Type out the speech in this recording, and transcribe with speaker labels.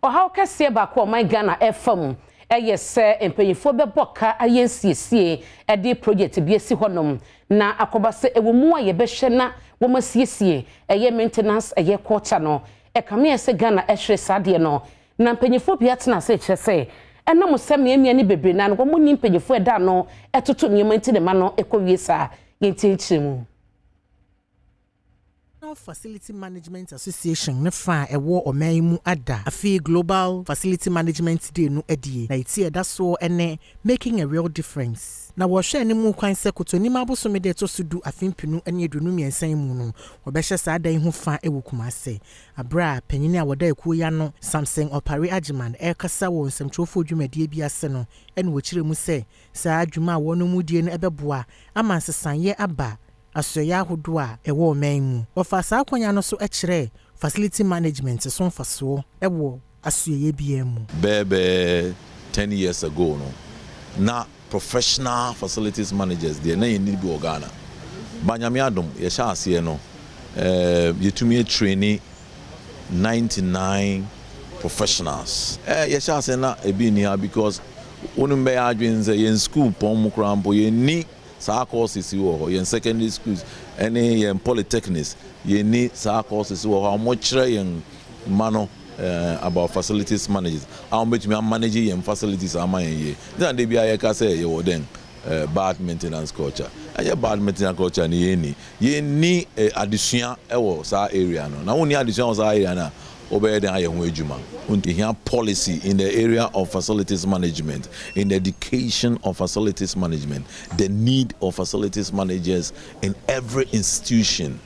Speaker 1: Ɔhaw kɛseɛ baako a ɔman Ghana ɛfa mu ɛyɛ sɛ mpanyinfoɔ bɛbɔ ka ayɛ nsiesie ɛde project bi esi hɔnom na akɔba sɛ ɛwɔ mu a yɛbɛhwɛ na wɔn asiesie, ɛyɛ maintenance, ɛyɛ culture no ɛkame yɛ sɛ Ghana ɛhwere saa adeɛ no. Na mpanyinfoɔ bi atena ase kyerɛ sɛ ɛnam sɛ mmeammea ne bebree na no wɔn ni mpanyinfoɔ ɛda ano ɛtoto nneɛma nti ne ma no ɛkɔ wie saa. Yɛn ti mu.
Speaker 2: Facility Management Association ne fa a ɛwɔ ɔman yi mu ada afei Global Facility Management Day no adie, na eti ɛda soɔ ne "Making a Real Difference". Na wɔhwɛ anim kwan sɛ Kotonim abosome de ɛtɔ so 10, afe 2023 yi mu no, wɔbɛhyɛ saa dan yi ho fa wɔ Kumase. Abere a panyin a wɔda ekuo yi ano, Samson Ɔpare Agyeman, ɛrekasa wɔ nsɛmtwerɛfoɔ dwumadie bi ase no, ɛna wɔkyerɛ mu sɛ saa dwuma a wɔn mu die no ɛbɛboa ama nsesaeɛ aba asɔeɛ ahodoɔ a ɛwɔ ɔman mu. Wɔfa saa akonnwa no so kyerɛ facility management so mfasoɔ wɔ asoɛyɛ biara mu.
Speaker 3: Bɛɛbɛɛ 10 years ago no, na professional facilities managers deɛ, na yɛn ni bi wɔ Ghana ba. Nyame adom, yɛhyɛ aseɛ no, yɛtumi train 99 professionals. Yɛhyɛ aseɛ na ebi ni ha because wɔn bɛyɛ adwene sɛ yɛn school pɔn mu koraa mpo, yɛn ni saa courses wɔ hɔ. Yɛn secondary schools ɛne yɛn polytechnics, yɛn ni saa courses wɔ hɔ a wɔkyerɛ yɛn mma no about facilities managers a wɔn bɛtumi amanage yɛn facilities ama yɛn yie. Ní ade bi a yɛka sɛ yɛwɔ den bad maintenance culture, ɛyɛ bad maintenance culture ni. Yɛn ni adesua ɛwɔ saa area no, na wɔn ni adesua wɔ saa area no a, wɔbɛyɛ den ayɛ ho adwuma? Ehia policy in the area of facilities management, in the education of facilities management, the need of facilities managers in every institution.